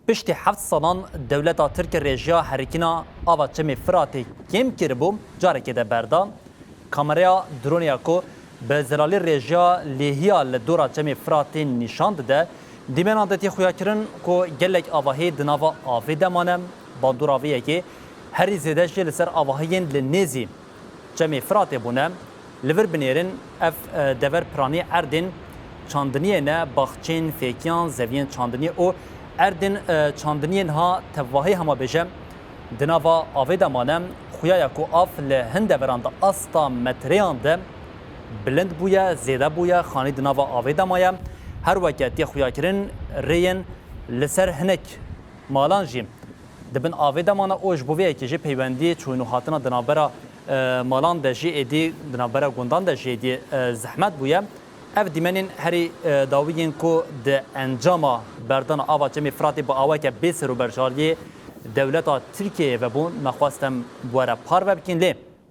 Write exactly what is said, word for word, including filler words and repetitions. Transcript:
Piştî heft salan dewleta Tirk rêjeya herikîna ava Çemê Firatê kêm kiribû, carekê de berda. Kameraya droneya ku bi zelalî rêjeya lêhiya li dora Çemê Firatê nîşan dide, dîmenan de tê xuyakirin ku gelek avahî di nava avê de mane. Bandora vê yekê herî zêde jî li ser avahiyên li nêzî Çemê Firatê bûne. Li vir binêrin, ev, e, dever piranî erdên çandiniyê ne, baxçeyên fêkiyan, zeviyên çandiniyê û erdên, e, çandiniyên ha tevahî hema bêje di nava avê de mane. Xuya ya ku av li hin deveran di asta metreyan de bilind bûye, zêde bûye, xanî di nava avê de maye. Her weke tê xuyakirin, rêyên li ser hinek malan jî di bin avê de mane û ji bo vê yekê jî peywendiyê çûn û hatina di navbera, e, malan de jî êdî, di navbera gundan de jî êdî, e, zehmet bûye. Ev dîmenên herî, e, dawî yên ku di encama berdana ava Çemê Firatê bi aweke bê serûberjariyê dewleta Tirkiyeyê vebûn, me xwest em bi we re parve bikîn. Lê